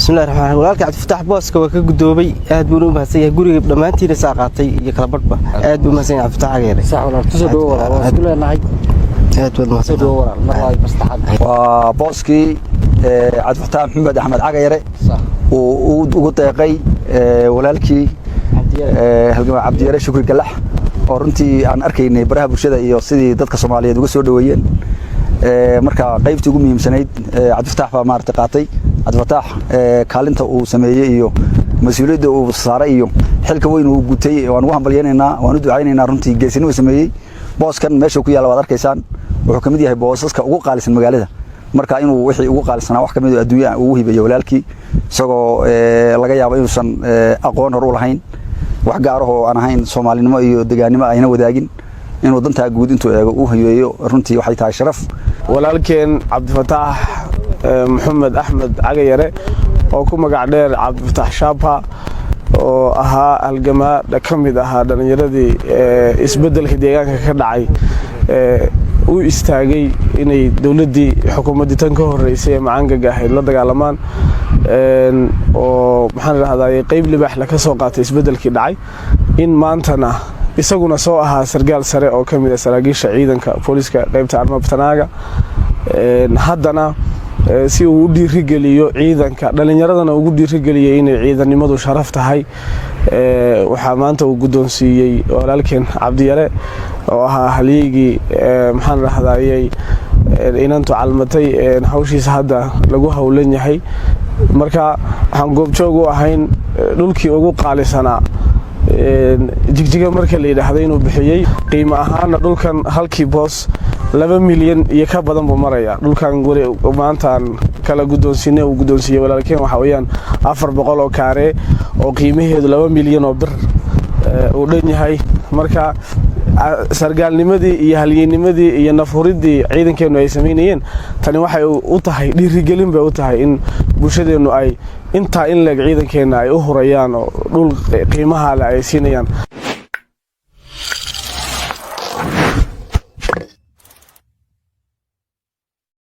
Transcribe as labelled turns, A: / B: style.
A: Bismillahi raxmaan raxiim. Walaalka Cabdifataax booska waa ka gudoobay, aad buuna u mahadsan yahay. Guriga dhammaantiina saa qaatay iyo kala badhba. Aad buu mahadsan yahay Cabdifataax Cagayare.
B: Sax walaal, kusoo dhawo walaal, waa isku leenahay.
A: Aad baad mahadsan.
B: Kusoo dhawo walaal, mar labaad, mar saddexaad.
C: Waa booskii Cabdifataax Maxamed Axmed Cagayare uu ugu deeqay walaalkii halgamaa Cabdiyare Shukri Galax, oo runtii aan arkaynay baraha bulshada iyo sidii dadka Soomaaliyeed uga soo dhaweeyeen. Marka qaybtii ugu muhiimsanayd Cabdifataax baa maarata qaatay. Cabdifataax kaalinta uu sameeyey iyo mas-uuliyadda uu saaray iyo xilka weyn uu gutay waan ugu hambalyaynaynaa, waan u ducaynaynaa. Runtii geesinimo sameeyey. Booskan meesha ku yaalla waad arkaysaan, wuxuu ka mid yahay boosaska ugu qaalisan magaalada. Marka inuu wixii ugu qaalisanaa wax ka mid adduunya ugu hibeeyo walaalkii, isagoo laga yaabo inuusan aqoon hor u lahayn, wax gaarahoo aan ahayn Soomaalinimo iyo degaannimo ayna wadaagin, inuu dantaa guud intuu eego u hibeeyo, runtii waxay tahay sharaf.
D: Walaalkeen Cabdifataax Maxamed Axmed Cagayare, oo ku magac dheer Cabdifataax Shaaba, oo ahaa halgamaa ka mid ahaa dhallinyaradii isbeddelka deegaanka ka dhacay u istaagay inay dowladdii xukuumaddii tan ka horreysay ee macaangaga ahayd la dagaalamaan, oo maxaan idhahdaa, qeyb libaaxla ka soo qaatay isbeddelkii dhacay, in maantana isaguna soo ahaa sargaal sare oo ka mid a saraakiisha ciidanka booliiska qeybta armabtanaaga, haddana si uu u dhiirigeliyo ciidanka dhallinyaradana ugu dhiirigeliyay inay ciidannimadu sharaf tahay, waxaa maanta uu guddoonsiiyey walaalkeen Cabdiyare, oo ahaa halyeygii, maxaan idhahdayey, inantu calmatay, hawshiisa hadda lagu howlan yahay. Marka waxaan goobjoog u ahayn dhulkii ugu qaalisanaa Jigjiga marka la yidhaahdo inuu bixiyey. Qiimo ahaana dhulkan halkii boos 2 milyan iyo ka badan buu maraya. Dhulkan maantaan kala guddoonsiinay, uu guddoonsiiyey walaalkeen, waxaa weeyaan 400 oo kaaree oo qiimaheedu 2 milyan oo bir uu dhan yahay. Marka sargaalnimadii iyo halyeynimadii iyo nafhuriddii ciidankeennu ay samaynayeen, tani waxay u tahay dhiirigelin bay u tahay in bulshadeennu ay intaa in leeg ciidankeenna ay u hurayaan oo dhul qiimaha leh ay siinayaan.